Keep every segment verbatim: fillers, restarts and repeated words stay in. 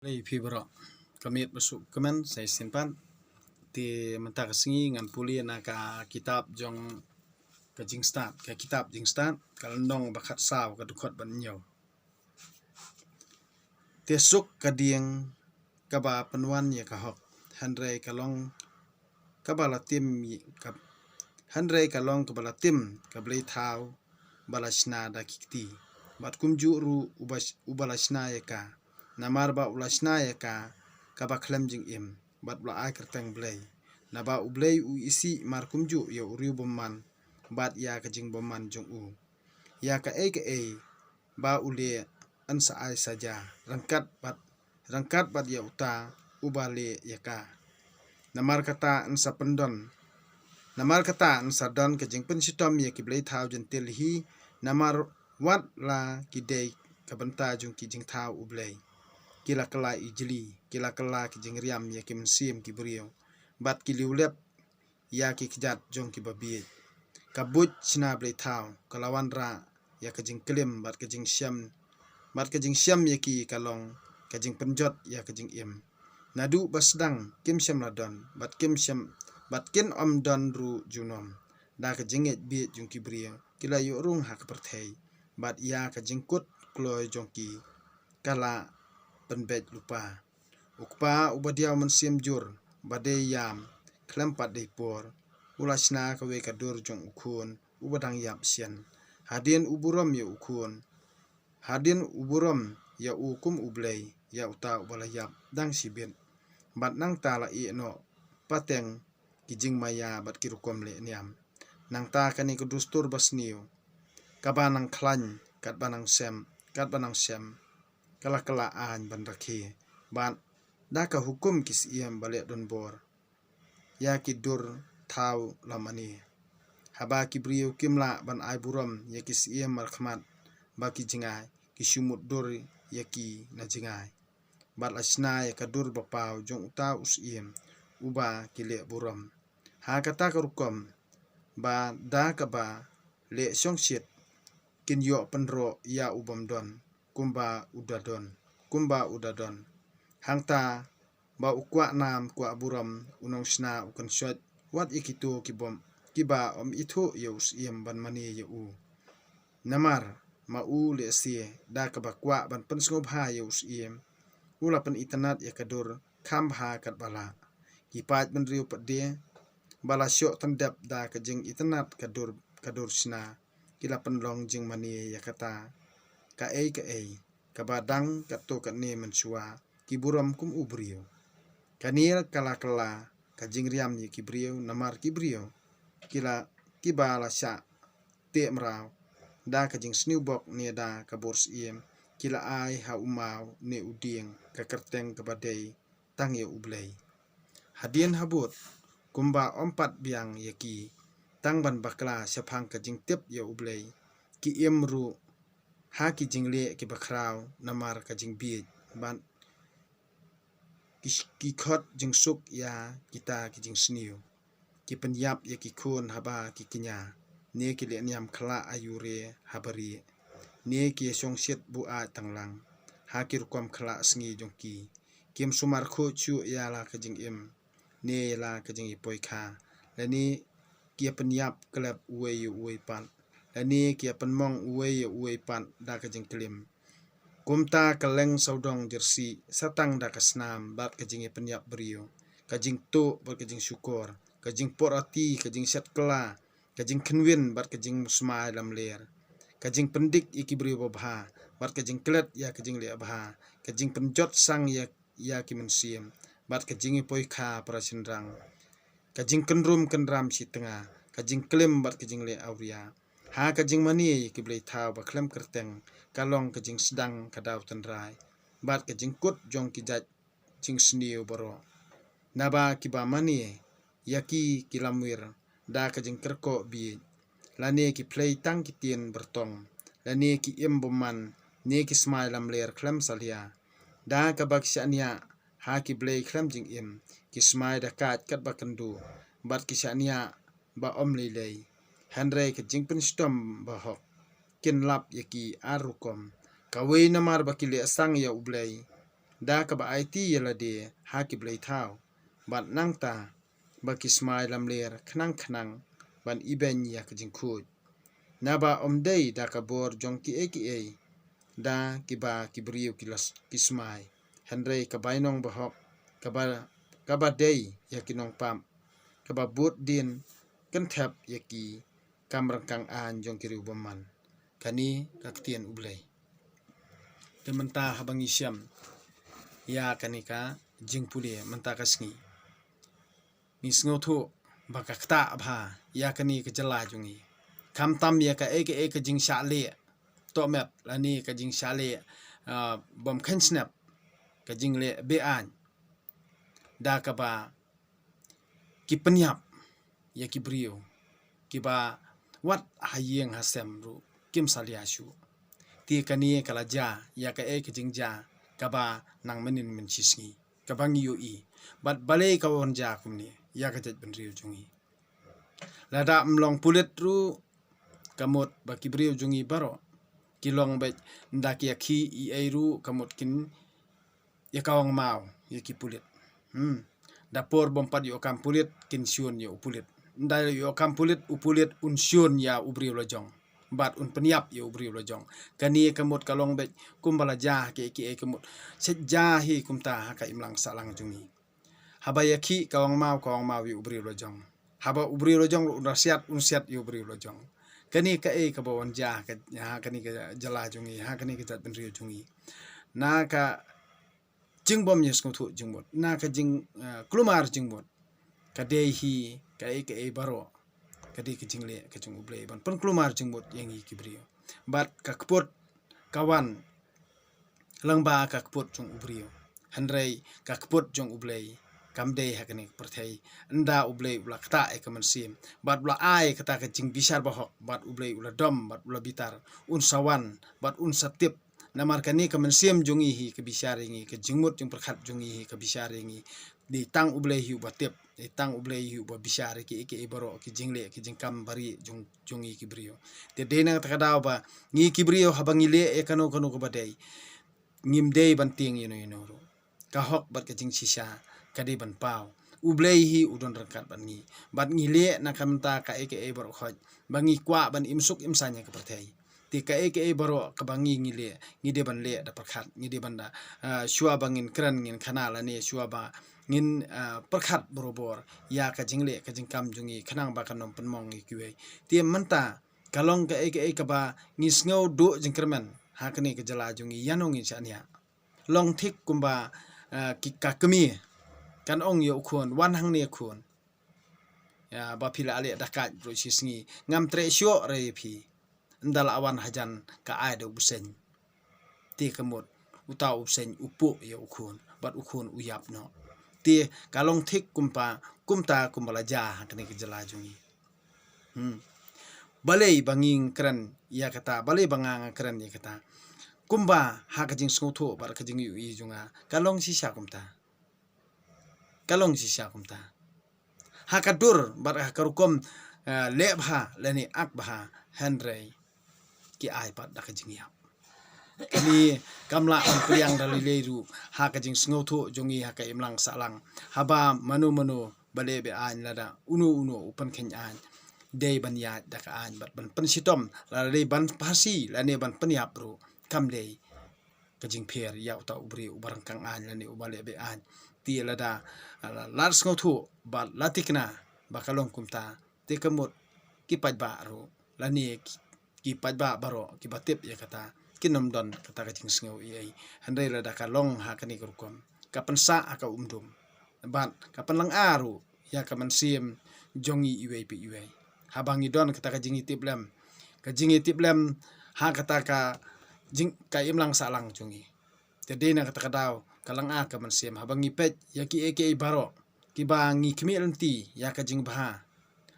Lei phi bro. Ka miet ba suk kemen sai sin pan. Te mynta ka sngi ngan pule na ka kitab jong ka jingstad, ka kitab jingstad, ka lynnong ba khatsaw, ka dkhot ba hynñiew. Te suk ka dieng kaba pynwan ïa ka hok, hynrei ka long kaba la tim ka, hynrei ka long kaba la tim ka blei thaw ba la shna da ki kti, bad kumjuh ruh uba, uba la shna ïa ka, namar ba u la shna ïa ka kaba khlem jingim, bad u la ai kyrteng Blei, naba U Blei u isih mar kumjuh ïa u riewbymman bad ïa ka jingbymman jong u. Ïa kaei kaei ba u leh yn sa ai saja ryngkat bad, ryngkat bad ïa uta uba leh ïa ka. Namar kata yn sa pyndon, namar kata yn sa don ka jingpynshitom ïa ki blei thaw jentil hi, namar wat la ki dei ka bynta jong ki jingthaw U Blei, ki la kylla ijli, ki la kylla ki jingriam ïa ki mynsiem ki briew, bad ki liewlep ïa ki kjat jong ki babieit. Ka buit shna blei thaw ka la wanrah ïa ka jingklim bad ka jingshem, bad ka jingshem ïa ki ka long ka jingpynjot ïa ka jingim. Naduh ba sdang kim shym la don, bad kim shym, bad kin ym don ruh junom. Da ka jingngeit bieit jong ki briew ki la ïoh rung ha ka pyrthei, bad ïa ka jingkut kloi jong ki ka la pynbeit lypa. U Kpa uba diaw mynsiem jur, ba dei ïam khlem pat dei por, u la shna kawei ka dur jong u Khun uba dang ïap shen. Hadien u burom ïa u Khun, hadien u burom ïa u kum U Blei, ïa uta uba la ïap dang shibit, bad nangta la ïeh noh pateng ki jingmaïa bad ki rukom leh niam. Nangta kane ka dustur ba sniew, kaba nang khlaiñ katba nang shem, katba nang shem, ka la kylla aiñ ban rakhe, bad da ka hukum ki syiem ba leh donbor ïa ki dur thaw la mane. Haba ki briew kim lah ban ai burom ïa ki syiem markhmat ba ki jngai, ki shu mutdur ïa ki na jngai, bad la shna ïa ka dur ba paw jong uta u syiem uba ki leh burom. Ha kata ka rukom, ba da kaba leh shongshit kin ïoh pynroh ïa u bym don kumba u da don, kumba u da don. Hangta ba u kwah nam kwah burom, u nongshna u kynshoit wat ïa kito ki bym, kiba ym ithuh ïa u syiem ban mane ïa u. Namar ma u lehse da kaba kwah ban pynsngewbha ïa u syiem, u la pynitynnad ïa ka dur kham bha katba lah. Ki paid bynriew pat de ba la shoh tyndep da ka jingitynnad ka dur, ka dur shna, ki la pynlong jingmane ïa kata kaei kaei kaba dang katto katne mynshuwa ki burom kum u briew. Kane ka la kylla ka jingriam ïa ki briew, namar ki briew ki la, kiba la shah teh mraw da ka jingsniew bok ne da ka bor syiem, ki la ai ha u maw ne u dieng ka kyrteng kaba dei tang ïa U Blei. Hadien habud kumba ym pat biang ïa ki tang ban bakla shaphang ka jingtip ïa U Blei, ki im ruh ha ki jingleh kiba khraw namar ka jingbieit, bad ki, ki khot jingsuk ïa kita ki jingsniew. Ki pynïap ïa ki khun haba ki kñia, ne ki leh niam khlah aiu re haba rieh, ne ki ïa shongshit buaid tang lang ha ki rukom khlah sngi jong ki. Kim sumar khuid shuh ïa la ka jingim ne ïa la ka jingïapoi kha, lane ki ïa pynïap klep uwei ïa uwei pat, lane ki ïa pynmong uwei ïa uwei pat da ka jingklim. Kumta ka leng sawdong jyrsieh sa tang da ka snam bad ka jingïapynïap briew, ka jingtuh bad ka jingshukor, ka jingporati, ka jingshet kylla, ka jingkhynwin bad ka jingsmai lamler, ka jingpyndik ïa ki briew babha bad ka jingklet ïa ka jingleh bha, ka jingpynjot sang ïa, ïa ki mynsiem bad ka jingïapoi kha para shynrang, ka jingkynrum kynram shi tnga, ka jingklim bad ka jingleh awria. Ha ka jingmane ïa ki blei thaw ba khlem kyrteng, ka long ka jingsdang ka daw tynrai bad ka jingkut jong ki jait jingsniew baroh. Naba kiba mane ïa ki, ki lamwir da ka jingkyrkoh bieit, lane ki phlei tang ki tien byrtong, lane ki im bymman ne ki smai lamler khlem salia. Da kaba ki shaniah ha ki blei khlem jingim, ki smai da kait katba kynduh, bad ki shaniah ba ym lei lei. Hynrei ka jingpynshitom ba hok kin lap ïa ki ar rukom. Kawei namar ba ki leh sang ïa U Blei, da kaba aiti ïa lade ha ki blei thaw, bad nangta ba ki smai lamler khnang khnang ban ibeiñ ïa ka jingkhuid. Naba ym dei da ka bor jong kiei kiei da kiba ki briew ki la s-, ki smai, hynrei ka bainong bahok kaba, kaba dei ïa ki nongpap, kaba bud dien kynthep ïa ki kam ryngkang aiñ jong ki riewbymman. Kane ka ktien U Blei. Te mynta haba ngi shem ïa kane ka jingpule mynta ka sngi, ngi sngewthuh ba ka ktah bha ïa kane ka jylla jong ngi. Khamtam ïa kaei kaei ka jingshah leh tohmet lane ka jingshah leh, ah, bym kheiñ snep, ka jingleh be-aiñ da kaba ki pynïap ïa ki briew kiba wat ha ïing ha sem ruh kim salia shuh. Te kane ka la jia ïa kaei ka jingjia kaba nang mynnin mynshisngi kaba ngi ïohi. Bad balei ka wan jia kumne ïa ka jaitbynriew jong ngi? Lada ym long pulit ruh, ka mut ba ki briew jong ngi baroh ki long beit, ynda ki ïakhih ei ei ruh ka mut kin ïa kawang maw ïa ki pulit. Hmm. Da por bym pat ïoh kam pulit kin shun ïa u pulit. Ynda ïoh kam pulit, u pulit un shun ïa u briew la jong bad un pynïap ïa u briew la jong. Kane ka mut ka long beit kumba la jia kiei kiei ka mut. Shet jia hi kumta ha ka imlang sahlang jong ngi. Haba ïakhih kawang maw, kawang maw ïa u briew la jong. Haba u briew la jong ruh un da siat, un siat ïa u briew la jong. Kane kaei kaba wan jia ha ka, ha kane ka jylla jong ngi, ha kane ka jaitbynriew jong ngi. Na ka jingbym ïasngewthuh jingmut, na ka jing, eh, kulmar jingmut, ka dei hi kaei kaei baroh ka dei ka jingleh ka jong U Blei ban pynkulmar jingmut ïa ngi ki briew. Bad ka kput ka wan lyngba ka kput jong u briew. Hynrei ka kput jong U Blei kam dei ha kane ka pyrthei. Ynda U Blei u la ktah ïa ka mynsiem bad u la ai kata ka jingbishar bahok, bad U Blei u la dom bad u la bitar, un sa wan bad un sa tip. Namar kane ka mynsiem jong ngi hi ka bishar ïa ngi, ka jingmut jingpyrkhat jong ngi hi ka bishar ïa ngi. Dei tang U Blei hi uba tip, dei tang U Blei hi uba bishar ïa kiei kiei baroh ki jingleh ki jingkam barieh jong, jong ngi ki briew. Te dei na kata ka daw ba ngi ki briew haba ngi leh ïa kano kano kaba dei, ngim dei ban tieng ïano ïano ruh. Ka hok bad ka jingshisha ka dei ban paw. U Blei hi u don ryngkat bad ngi. Bad ngi leh na ka bynta kaei kaei baroh khoit ba ngi kwah ban im suk im saiñ ha ka pyrthei. Te kaei kaei baroh kaba ngi ngi leh, ngi dei ban leh da pyrkhat, ngi dei ban da, ah, shuwa ba ngin kren ngin khana lane shuwa ba ngin, ah, pyrkhat barobor ïa ka jingleh ka jingkam jong ngi khnang ba kan ym pynmong ïa kiwei. Te mynta ka long kaei kaei kaba ngi sngew duh jingkyrmen ha kane ka jylla jong ngi, ïano ngin shaniah. Long thik kumba, ah, ki, ka kmie kan ong ïa u khun, wan hangne khun. Ïa, ba phi la leh da kait ruh shisngi, ngam treh shuh re ïa phi. Ynda la wan hajan ka ai da u bseiñ. Te ka mut uta u bseiñ u puh ïa u khun bad u khun u ïap noh. Te ka long thik kumba, kumta kumba la jia ha kane ka jylla jong ngi. Hmm. Balei ba ngi kren ïa kata, balei ba nga nga kren ïa kata? Kumba ha ka jingsngewthuh bad ka jingïohi jong nga ka long shisha kumta. Ka long shisha kumta. Ha ka dur bad ha ka rukom, eh, leh bha lane ak bha, hynrei ki ai pat da ka jingïap. Kane kam lah ban pdiang da lei lei ruh ha ka jingsngewthuh jong ngi ha ka imlang sahlang. Haba mano mano ba leh be-aiñ, lada uno uno u pynkheiñ aiñ, dei ban ïaid da ka aiñ bad ban pynshitom, lada dei ban phasi lane ban pynïap ruh kam dei ka jingpher ïa uta u briew uba ryngkang aiñ lane uba leh be-aiñ. Te lada, ah, la, la sngewthuh bad la thikna ba ka long kumta, te ka mut ki paidbah ruh lane ki, ki paidbah baroh kiba tip ïa kata kin ym don kata ka jingsngew ei ei. Hynrei lada ka long ha kane ka rukom, ka pynsah ha ka umdum bad ka pynlynga ruh ïa ka mynsiem jong ngi iwei pa iwei. Haba ngi don kata ka jingïatiplem, ka jingïatiplem ha kata ka jing, ka imlang sahlang jong ngi. Te dei na kata ka daw ka lynga ka mynsiem haba ngi peit ïa kiei kiei baroh kiba ngi khmih lynti ïa ka jingbha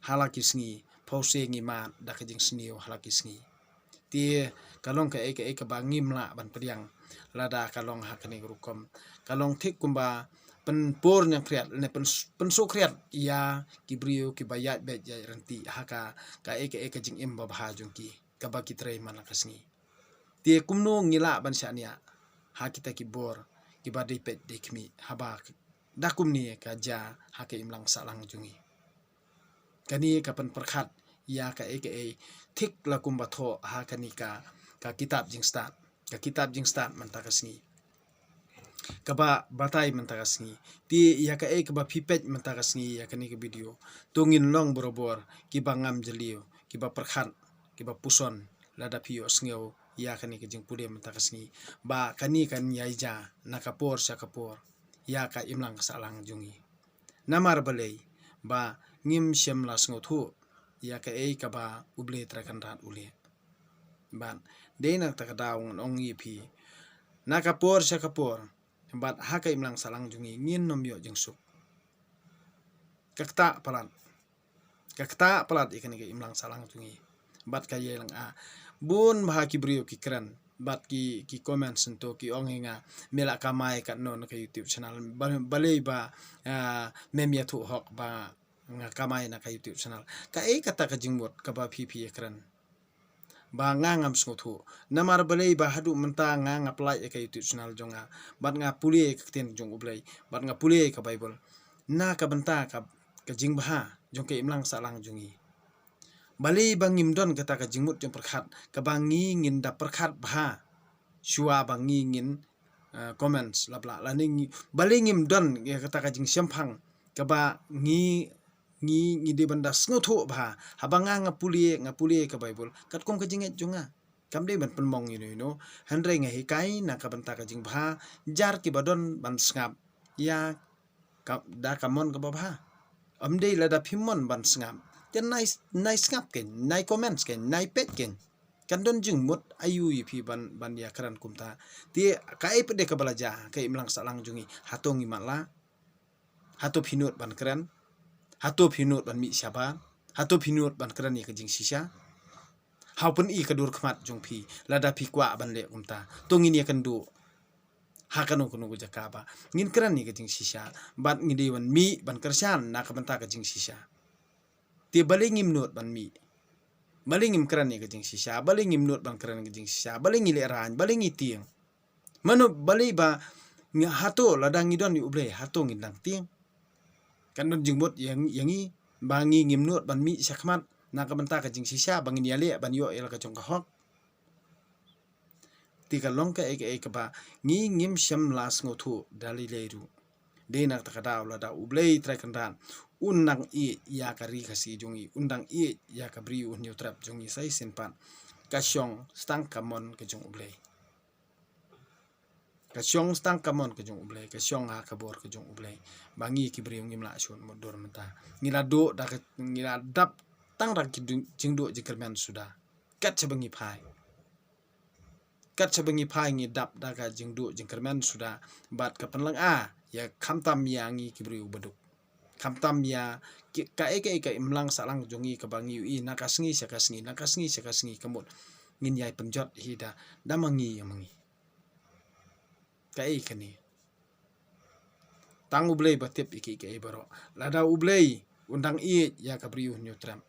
ha la ki sngi, phewse ngi mad da ka jingsniew ha la ki sngi. Te ka long kaei kaei kaba ngim lah ban pdiang lada ka long ha kane ka rukom. Ka long thik kumba pynpur ñiangkhriat lane pyn, pynsuhkhriat ïa ki briew kiba ïaid beit ïaid ryntih ha ka, kaei kaei ka jingim babha jong ki kaba ki trei man la ka sngi. Te kumno ngi lah ban shaniah ha kita ki bor kiba dei peit dei khmih haba da kumne ka jia ha ka imlang sahlang jong ngi. Kane ka pynpyrkhat ïa kaei kaei thik la kumba thoh ha kane ka, ka kitab Jingstad. Ka kitab Jingstad mynta ka sngi, kaba batai mynta ka sngi. Te ïa kaei kaba phi peit mynta ka sngi ïa kane ka video, to ngin long borabor kiba ngam jylliew, kiba pyrkhat, kiba puson lada phi ïohsngew ïa kane ka jingpule mynta ka sngi, ba kane kan ïai jia na ka por sha ka por ïa ka imlang ka sahlang jong ngi. Namar balei? Ba ngim shym la sngewthuh ïa kaei kaba U Blei Trai Kynrad u leh. Bad dei na kata ka daw ngan ong ïa phi, na ka por sha ka por, bad ha ka imlang sahlang jong ngi ngin nym ïoh jingsuk. Ka ktah palat, ka ktah palat ïa kane ka imlang sahlang jong ngi. Bad ka ïai lynga. Bun bha ki briew ki kren bad ki, ki comment sento, ki ong ïa nga, me la kamai katno na ka YouTube channel, ba, balei ba, ah, mem ïathuh hok ba nga kamai na ka YouTube channel. Kaei kata ka jingmut kaba phi, phi ïakren ba nga ngam sngewthuh? Namar balei ba haduh mynta nga, nga plie ïa ka YouTube channel jong nga, bad nga pule ïa ka ktien jong U Blei, bad nga pule ïa ka Bible na ka bynta ka, ka jingbha jong ka imlang sahlang jong ngi? Balei ba ngim don kata ka jingmut jingpyrkhat kaba ngi ngin da pyrkhat bha shuwa ba ngi ngin, eh, comments laplah, lane ngi, balei ngim don ïa kata ka jingshemphang kaba ngi, ngi, ngi dei ban da sngewthuh bha? Haba nga, nga pule, nga pule ka Bible katkum ka jingngeit jong nga. Kam dei ban pynmong ïano ïano, hynrei nga hikai na ka bynta ka jingbha, jar kiba don ban sngap ïa ka, da ka mon kaba bha. Ym dei lada phim mon ban sngap, te nai, nai sngap kein, nai comments kein, nai peit kein. Kan don jingmut aïu ïa phi ban, ban ïakren kumta? Te kaei pat de kaba la jia ka imlang sahlang jong ngi? Hato ngi matlah? Hato phi nud ban kren? Hato phi nud ban mih shabar? Hato phi nud ban kren ïa ka jingshisha? Haw pyni ka dur khmat jong phi lada phi kwah ban leh kumta. To ngin ïakynduh ha kano kano ka jaka ba ngin kren ïa ka jingshisha, bad ngi dei ban mih ban kyrshan na ka bynta ka jingshisha. Te balei ngim nud ban mih? Balei ngim kren ïa ka jingshisha? Balei ngim nud ban kren ïa ka jingshisha? Balei ngi lehraiñ? Balei ngi tieng? Mano, balei ba ngi, hato lada ngi don ïa U Blei, hato ngin dang tieng? Kan don jingmut ïa, ïa ngi ba ngi ngim nud ban mih shakhmat na ka bynta ka jingshisha ba ngin ïaleh ban ïoh ïa la ka jong ka hok? Te ka long kaei kaei kaba ngi ngim shym la sngewthuh da lei lei ruh. Dei na kata ka daw lada U Blei Trai Kynrad un dang ïeit ïa ka Ri Khasi jong ngi, un dang ïeit ïa ka Bri U Hynñiewtrep jong ngi, sa shisien pat ka shong tang ka mon ka jong U Blei. Ka shong tang ka mon ka jong U Blei, ka shong ha ka bor ka jong U Blei, ba ngi ki briew ngim lah shuh mutdur mynta. Ngi la duh da ka, ngi la dap tang da ki jingduh jingkyrmen suda. Kat shaba ngi phai, kat shaba ngi phai ngi dap da ka jingduh jingkyrmen suda, bad ka pynlynga ïa khamtam ïa ngi ki briew baduk, khamtam ïa ki, kaei kaei ka imlang sahlang jong ngi kaba ngi ïohi na ka sngi sha ka sngi, na ka sngi sha ka sngi, ka mut ngin ïai pynjot hi da, da ma ngi ïa ma ngi. Kaei kane? Tang U Blei ba tip ïa kiei kiei baroh. Lada U Blei un dang ïeit ïa ka Bri U Hynñiewtrep,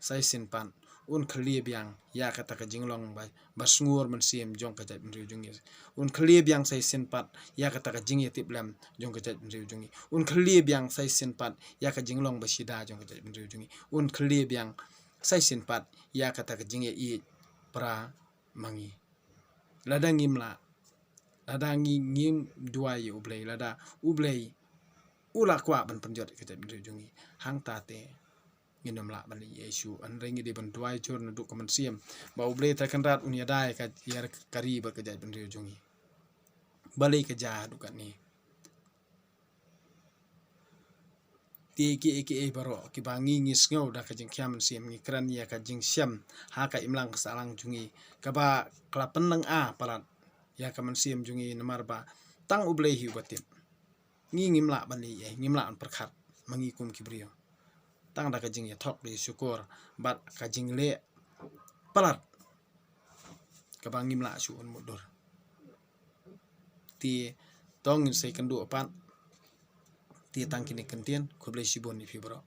sa shisien pat un khlieh biang ïa kata ka jinglong ba, ba sngur mynsiem jong ka jaitbynriew jong ngi. Un khlieh biang sa shisien pat ïa kata ka jingïatiplem jong ka jaitbynriew jong ngi. Un khlieh biang sa shisien pat ïa ka jinglong ba shida jong ka jaitbynriew jong ngi. Un khlieh biang sa shisien pat ïa kata ka jingïaieit para ma ngi. Lada ngim lah, lada ngi ngim duwai ïa U Blei, lada U Blei u la kwah ban pynjot ïa ka jaitbynriew jong ngi, hangta te ngin ym lah ban leh ei ei shuh. Hynrei ngi dei ban duwai jur naduh ka mynsiem ba U Blei Trai Kynrad un ïada ïa ka, ïa ka ri bad ka jaitbynriew jong ngi. Balei ka jia haduh katne? Te kiei kiei baroh kiba ngi, ngi sngew da ka jingkhia mynsiem, ngi kren ïa ka jingshem ha ka imlang ka sahlang jong ngi, kaba ka la pynlynga palat ïa ka mynsiem jong ngi, namar ba tang U Blei hi uba tip. Ngi ngim lah ban leh ei ei, ngim lah ban pyrkhat ma ngi kum ki briew. Tang da ka jingïathok da ïashukor bad ka jingleh palat kaba ngim lah shuh un mutdur. Te to ngin sa ïakynduh pat. Te tang kine ki kyntien, khublei shibun ïa phi baroh.